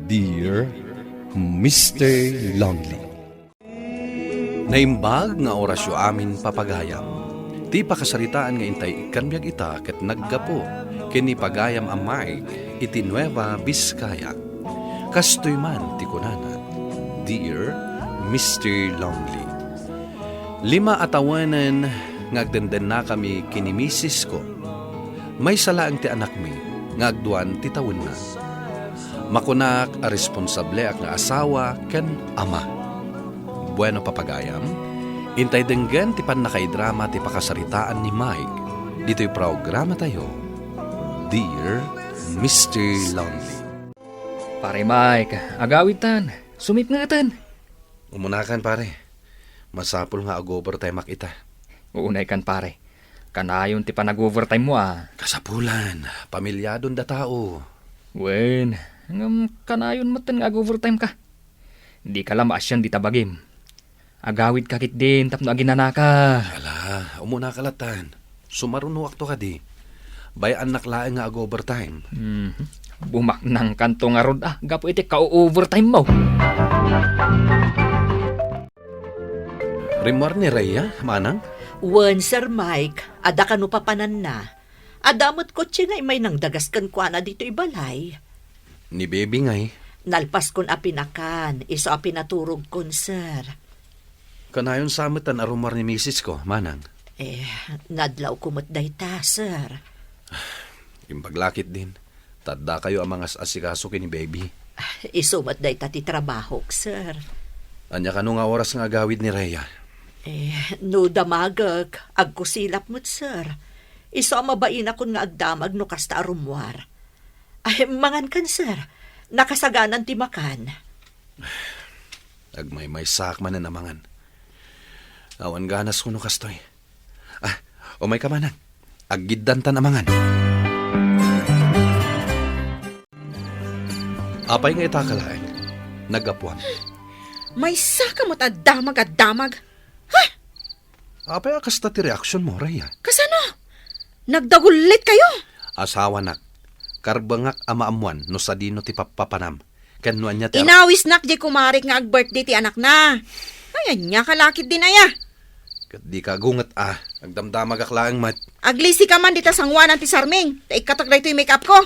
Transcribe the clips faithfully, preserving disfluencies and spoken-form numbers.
Dear Mister Lonely. Naimbag nga orasyo amin, papagayam. Ti pakasaritaan nga intay ikkan biag ita ket naggapu ken ni pagayam a Mike iti Nueva Vizcaya. Kastoy man ti kunana, Dear Mister Lonely. Lima a tawenen nga agdendennakami ken ni misisko. Maysa laeng ti anakmi nga agduan ti tawenna. Makunak a responsableak nga asawa ken ama. Bueno, papagayam, intay denggen ti pannakaidrama ti pakasaritaan ni Mike ditoy programatayo, Dear Mister Lonely. Pare Mike, agawidtan. Sumipngetan. Umunakan, pare. Masapul nga ag-overtimeak ita. Uunaykan, pare. Kanayon ti panag-overtime mo, a. Kasapulan, pamilyadon da tao. Wen, ngem kanayon metten nga ag-overtime ka. Dika la maasian dita bagim. Agawidka ketdin tapno aginanaka. Ala, umunaka latan. Sumarunoakto kadi. Bay-annak laeng nga ag-overtime. Mhm. Bumaknangkanto ngarud, a, gapu iti ka-overtime mo. Rimmuar ni Rhea, manang? Wen, Sir Mike, adda kano papananna. Adda met kotse nga immay nangdagas kenkuana ditoy balay. Ni Baby ngay? Nalpaskon a pinakan, isu a pinaturogkon, sir. Kanayon sa met a rummuar ni misisko, manang? Eh, nadlawko met dayta, sir. Imbag la ketdin, ta addakayo a mangas-asikaso ken ni Baby. Isu met dayta ti trabahok, sir. Ania kano nga oras nga agawid ni Rhea? Eh, no damagek, agkusilap met, sir. Isu a mabainakon nga agdamag no kasta a rummuar. Ay, mangankan, sir. Nakasaganan ti makan. Agmaymaysaak manen a mangan. Awan ganas kuno kastoy. Ah, umayka manen. Aggiddantan a mangan. Apay nga ita ka laeng? Naggapuam. Maysaka met a damag a damag. Ha? Apay a kasta ti reaksionmo, Rhea? Kasano? Nagdagullit kayo? Asawanak, karbengak a maammuan no sadino ti pappapanam, ken no ania ti ar- Inawisnak di kumarik nga ag-birthday ti anakna. Ay, ania ka lakit din aya? Ket di ka gunget a, agdamdamagak laeng met. Aglisi ka man dita sanguanan ti sarming, ta ikkatak daytoy make-up ko.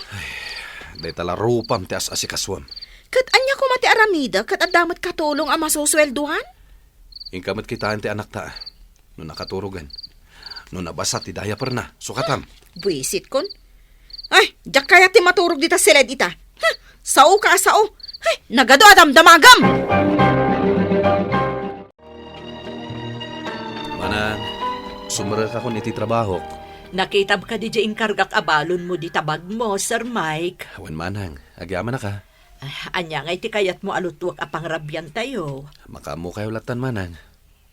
Dayta la rupam ti as-asikasuem. Ket ania koma ti aramidek ket adda met katulong a masusueldohan? Inka met kitaen ti anakta. No nakaturogen. No nabasa ti diaperna, sukatam. Buisitkon. Ay, diak kayat ti maturog dita siled ita. Ha? Sao ka a sao. Ay, nagadu a damdamagam! Manang, sumrekakon iti trabahok. Nakitam kadi diay inkargak a balonmo dita bagmo, Sir Mike? Wen, manang, agyamanak a. Ah, ania ngay ti kayatmo a lutuek a pangrabiantayo? Makaammokayo lattan, manang.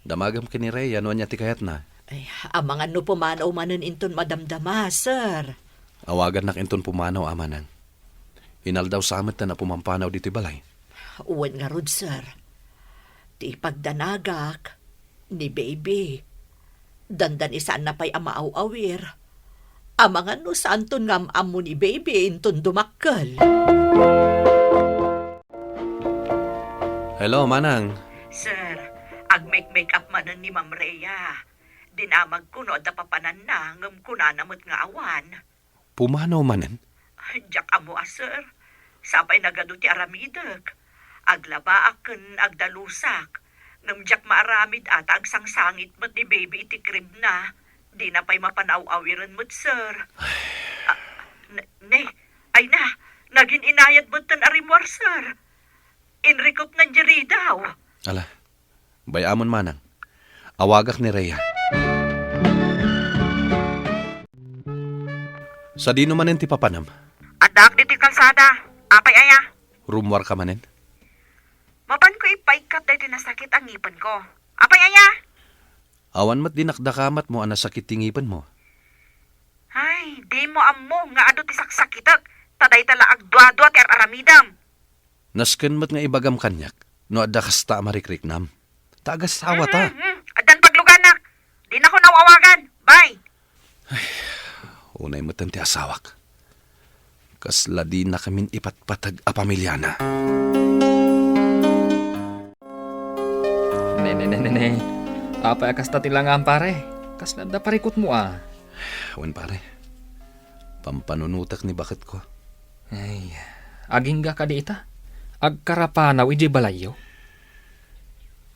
Damagam ken ni Rhea no ania ti kayatna. Ay, amangan no pumanaw manen inton madamdama, sir. Awagannak inton pumanaw a manang. Inaldaw sa metten a pumampanaw ditoy balay. Wen ngarud, sir. Ti ipagdanagak, ni baby. Dandanisaanna pay a maaw-awir. Amangan no saanton nga am-ammo ni baby inton dumakkel. Hello, manang. Sir, agmake-make up manen ni Ma'am Rhea. Dinamagko no adda papananna, ngem kunana met nga awan. Pumanaw manen? Diak ammo a, sir. Sapay nagadu ti aramidek. Aglabaak ken agdalusak. Ngem diak maaramid a ta agsangsangit met ni baby iti cribna. Dina pay mapanaw-awiren met, sir. Ah, n-, ne, ay na, nagin-inayad metten a rimmuar, sir. Inrikupnan diay ridaw. Ala, bay-amon manang. Awagak ni Rhea. Sadino manen ti papanam? Addaak ditoy kalsada. Apay aya? Rummuar ka manen? Mapanko ipaikkap daytoy nasakit a ngipenko. Apay aya? Awan met dinakdakamatmo a nasakit ti ngipenmo. Ay, dimo ammo nga adu ti saksakitek, ta dayta la agduadua ti ar-aramidem. Nasken met nga ibagam kaniak no adda kasta a marikriknam. Ta agasawata. Mhm, mhm. Addan pagluganak. Dinakon aw-awagan. Bye. Ay, unay metten ti asawak. Kasla dinakamin ipatpateg a pamiliana. Ne, ne, ne, ne, ne. Apay a kasta ti langam, pare? Kasla adda parikutmo, a. Wen, pare. Pampanunotek ni baketko. Ay, agingga kadi ita? Agkarapanaw idiay balayyo?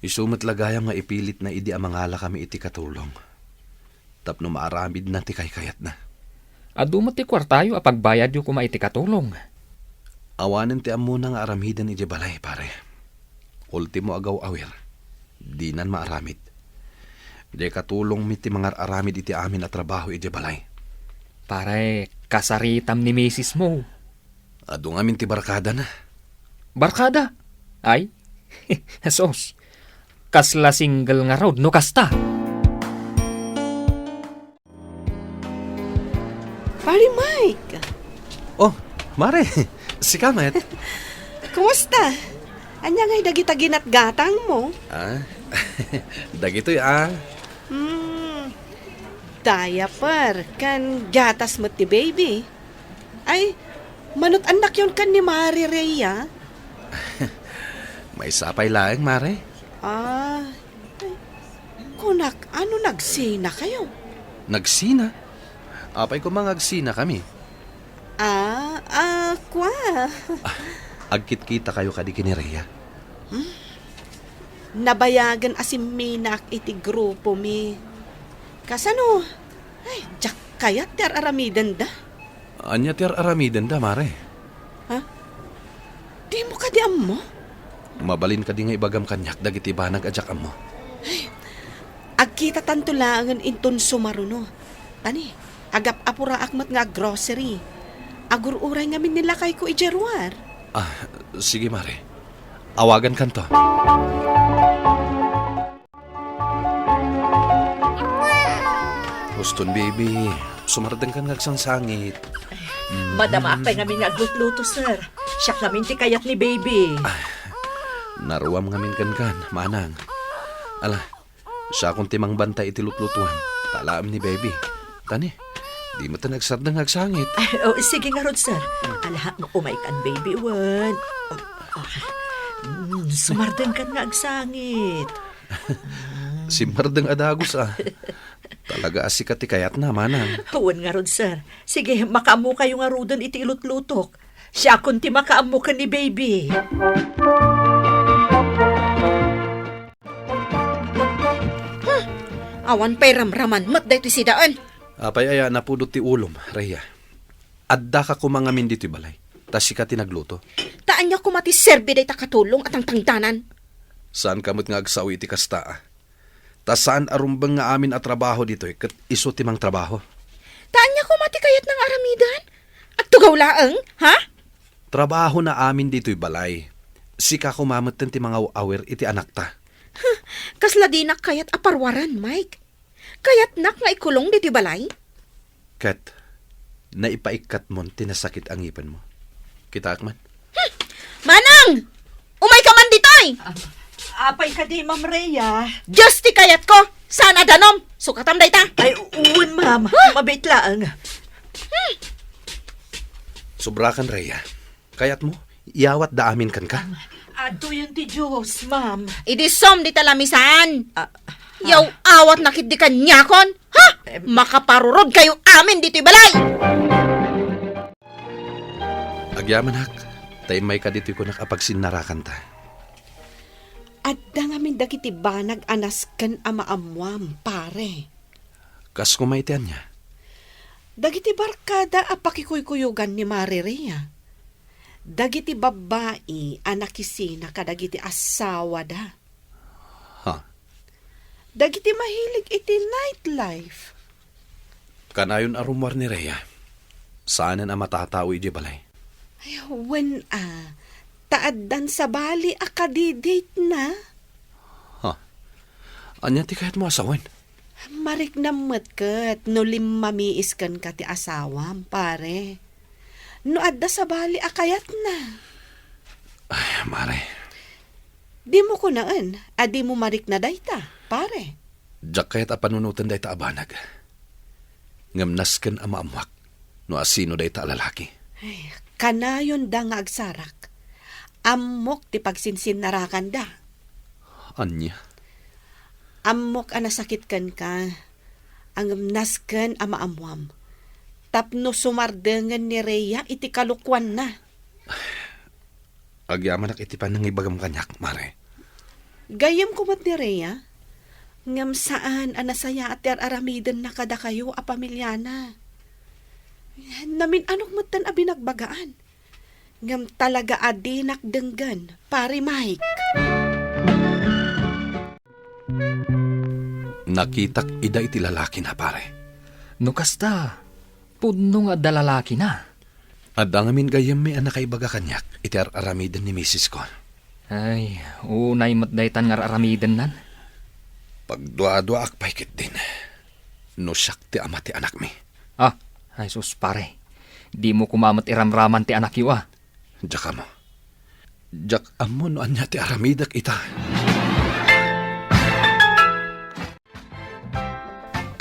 Isu met la gayam nga ipilitna idi a mangalakami iti katulong tapno maaramidna ti kaykayatna. Adu met ti kuartayo a pagbayadyo koma iti katulong. Awanen ti ammona nga aramiden idiay balay, pare. Ultimo a gaw-awir, dinan maaramid. Diay katulongmi ti mangar-aramid iti amin a trabaho idiay balay. Pare, kasaritam ni misismo. Adu ngamin ti barkadana. Barkada? Ay, sus. Kasla single ngarud no kasta. Pare Mike! Oh, Mare, sika met. Kumusta? Ania ngay dagita ginatgatangmo? Ah, dagitoy, ah. Hmm, diaper ken gatas met ti baby. Ay, manut-annakyon ken ni Mare Rhea? Maysa pay laeng, Mare. Ah, ay, kunak, ano, nagsinakayo? Nagsina? Apay koma nga agsinakami? Ah, ah, kua. Ah, agkitkitakayo kadi ken ni Rhea? Hmm? Nabayagen a simminak iti grupomi. Kasano? Ay, diak kayat ti ar-aramidenda. Ania ti ar-aramidenda, Mare? Ha? Dimo kadi ammo? Mabalin kadi nga ibagam kaniak dagiti banag a diak ammo? Ay, agkitatanto laengen inton sumaruno. Tani, agap-apuraak met nga aggrocery. Agur-uray ngamin ni lakayko idiay ruar. Ah, sige, Mare. Awagankanto. Huston, baby. Sumardengkan nga agsangsangit. Madamaak pay ngamin nga aglutluto, sir. Siak ngamin ti kayat ni baby. Ah, naruam ngamin kenkan, manang. Ala, siakon ti mangbantay iti lutlutuan. Talaem ni baby. Tani, di met nagsadeng nga agsangit. Ay, oh, sige ngarud, sir. Ala, no, umaykan, baby, wen. Oh, oh. Mm, sumardengkan nga agsangit. Simmardeng a dagus, ah. Talaga a sika ti kayatna, manang. Wen ngarud, sir. Sige, makaammokayo ngaruden iti ilutlutok. Siakon ti makaammo ken ni baby. Hmm, awan pay ramraman met daytoy sidaen. Apay aya napudot ti ulom, Rhea? Addaka koma ngamin ditoy balay, ta sika ti nagluto. Ta ania koma ti serbi dayta katulong a tangtangdanan? Saanka met nga agsao iti kasta, a. Ta saan a rumbeng nga amin a trabaho ditoy ket isu ti mangtrabaho. Ta ania koma ti kayatna nga aramiden? Agtugaw laeng, ha? Trabahona amin ditoy balay. Sika koma metten ti mangaw-awir iti anakta. Huh, kasla dinak kayat a paruaren, Mike. Kayatnak nga ikulong ditoy balay? Ket naipaikkatmon ti nasakit a ngipenmo. Kitaak man. Hmm! Manang! Umayka man ditoy! Ah, apay kadi, Ma'am Rhea? Diyos ti kayatko! Saan a danom? Sukatam dayta! Ay, wen, ma'am. Ah! Mabiit laeng. Hmm. Sobrakan, Rhea. Kayatmo, iyawatda amin kenka? Adtoyen ti Dios, ma'am. Idi som dita lamisan. Ah, ah. Yaw-awatna ketdi kaniakon. Ha? Em. Makaparurod kayo amin ditoy balay! Agyamanak, ta immayka ditoy kunak a pagsinnarakanta. Adda ngamin dagiti banag a nasken a maammuam, pare. Kas koma iti ania? Dagiti barkada a pakikuykuyogan ni Mare Rhea. Dagiti babbai a nakisina kadagiti assawada. Ha? Dagiti mahilig iti nightlife. Kanayon a rummuar ni Rhea. Saanen a matatao idiay balay. Ay, wen a. Ta addan sabali a kadi-date na. Ha? Ania ti kayatmo a sawen? Mariknam met ket no limmamiis kenka ti asawam, pare. No adda sabali a kayatna. Ay, Mare. Dimo kunaen a dimo marikna dayta, pare. Diak kayat a panunoten dayta a banag. Ngem nasken a maammuak no asino dayta a lalaki. Kanayonda nga agsarak. Ammok ti pagsinsinnarakanda. Ania? Ammok a nasakit kenka. Ngem nasken a maammuam. Tapno sumardengen ni Rhea iti kalokuanna. Agyamanak iti panangibagam kaniak, Mare. Gayyemko met ni Rhea, ngem saan a nasayaat ti ar-aramidenna kadakayo a pamiliana. Namin-anok metten a binagbagaan, ngem talaga a dinak denggen, Pare Mike. Nakitak ida iti lalakina, pare. No kasta, pudno nga adda lalakina. Adda ngamin gayyemmi a nakaibaga kaniak iti ar-aramiden ni misisko. Ay, unay met daytan nga ar-aramidennan. Pagduaduaak pay ketdin no siak ti ama ti anakmi. Ah, ay sus, pare. Dimo koma met iramraman ti anakyo, a. Diak ammo. Diak ammo no ania ti aramidek ita.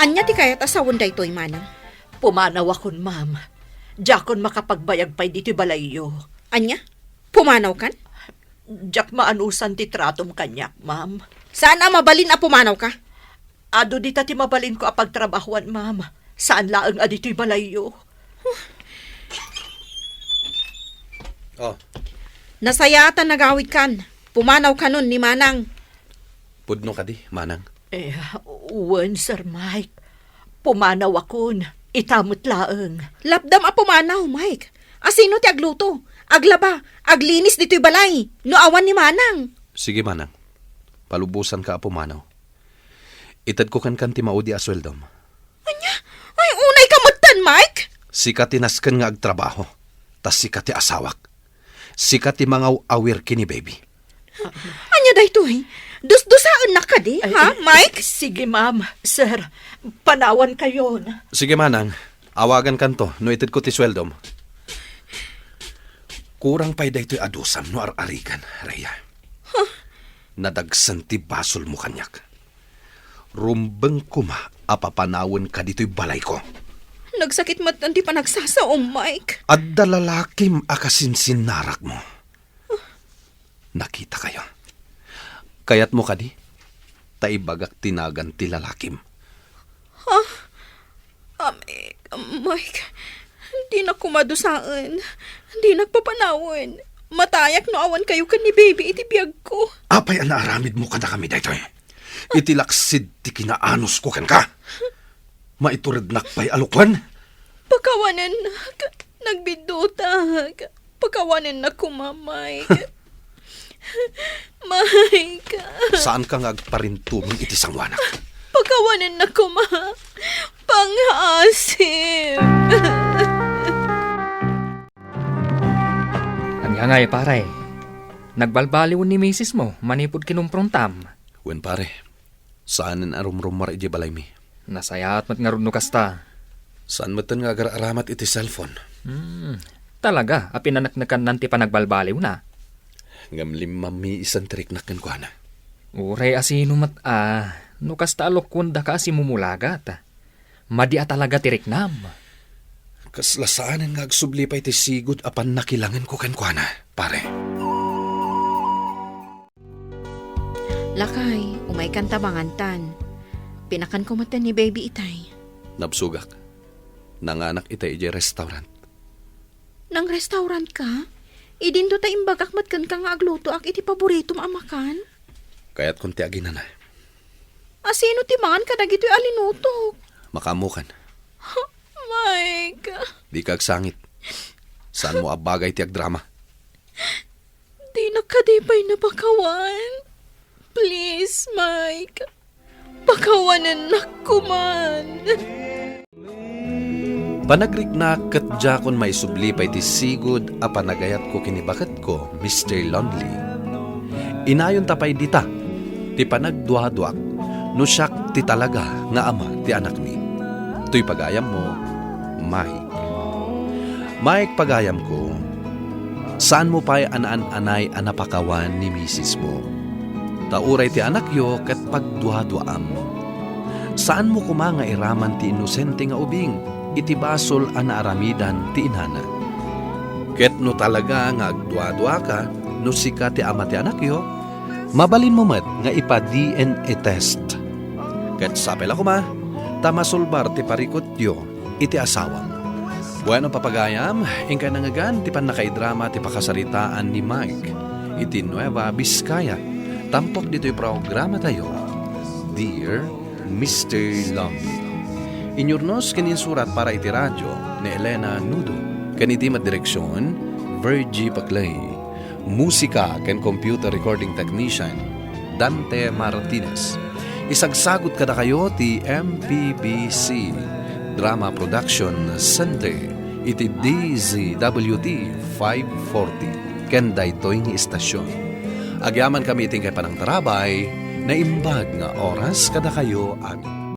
Ania ti kayat a sawen daytoy, manang? Pumanawakon, ma'am. Diakon makapagbayag pay ditoy balayyo. Ania? Pumanawkan? Diak maanusan ti tratom kaniak, ma'am. Saan a mabalin a pumanawka? Adu dita ti mabalinko a pagtrabahuan, ma'am. Saan laeng a ditoy balayyo. Oh. Nasayaat a nagawidkan. Pumanawkanon ni manang. Pudno kadi, manang? Eh, wen, Sir Mike. Pumanawakon. Ita met laeng. Lapdam a pumanaw, Mike. Asino ti agluto, aglaba, aglinis ditoy balay no awan ni manang? Sige, manang. Palubosanka a pumanaw. Itedko kenkan ti maudi a sueldom. Ania? Ay, unayka metten, Mike! Sika ti nasken nga agtrabaho, ta sika ti asawak. Sika ti mangaw-awir ken ni baby. Ania daytoy? Dusdusaennak kadi, ha, Mike? Sige, ma'am. Sir, panawankayon. Sige, manang. Awagankanto no itedko ti sueldom. Kurang pay daytoy a dusam no ar-arigan, Rhea. Huh? Nadagsen ti basolmo kaniak. Rumbeng koma a papanawenka ditoy balayko. Nagsakit met ti panagsasaom, Mike. Adda lalakim a kasinsinnarakmo. Nakitakayo. Kayatmo kadi? Ta ibagak ti nagan ti lalakim. Ha? Ami, Mike, dinak koma dusaen. Dinak papanawen. Matayak no awan kayo ken ni baby iti biagko. Apay a naaramidmo kadakami daytoy? Iti laksid ti kinaanosko kenka? Maiturednak pay a lokoen? Pakawanennak. Nagbiddutak. Pakawanennak koma, Mike. Mike. Saanka nga agparintumeng iti sangoanak. Pakawanennak koma. Panghasip. Ania ngay, pare? Nagbalbaliwen ni misismo manipud kinumprontam? Wen, pare. Saanen a rumrummuar idiay balaymi. Nasayaat met ngarud no kasta. Saan metten nga agar-aramat iti cellphone. Hmm, talaga a pinaneknekannan ti panagbalbaliwna. Ngem limmammi isan ti riknak kenkuana. Uray asino met a, no kasta a lokoendaka a simumulagat. Madi a talaga ti riknam. Kasla saanen nga agsubli pay ti sigud a pannakilangenko kenkuana, pare. Lakay, umaykan ta mangantan. Pinakanko metten ni baby itay. Nabsogak. Nanganak itay idiay restaurant. Nang-restaurant ka? Idinto ta imbagak met kenka nga aglutoak iti paboritom a makan. Kayatkon ti aginana. Asino ti mangan kadagitoy a linutok? Makaammokan. Mike. Dika agsangit. Saanmo a bagay ti agdrama. Dinak kadi pay napakawan. Please, Mike. Pakawanennak koman. Panagriknak ket diakon maisubli pay ti sigud a panagayatko ken ni baketko, Mister Lonely. Inayonta pay dita ti panagduaduak no siak ti talaga nga ama ti anakmi. Toy pagayammo, Mike. Mike, pagayamko, saanmo pay a naan-anay a napakawan ni misismo. Ta uray ti anakyo ket pagduaduaam. Saanmo koma nga iraman ti inosente nga ubing iti basol a naaramidan ti inana. Ket no talaga nga agduaduaka, no sika ti ama ti anakyo, mabalinmo met nga ipa-D N A test. Ket sapay la koma, ta masulbar ti parikutyo iti asawam. Bueno, papagayam, inkay nangngegan ti pannakaidrama ti pakasaritaan ni Mike iti Nueva Vizcaya. Tampok ditoy programatayo, Dear Mister Longgi. Inyurnos ken insurat para iti radio ni Elena Nudo, ken iti met direksion, Virgie Paclay. Musika ken computer recording technician, Dante Martinez. Isagsagut kadakayo ti M P B C Drama Production Center iti D Z W T five forty ken daytoy nga istasyon. Agyamankami iti inkay panangtarabay, naimbag nga oras kadakayo amin.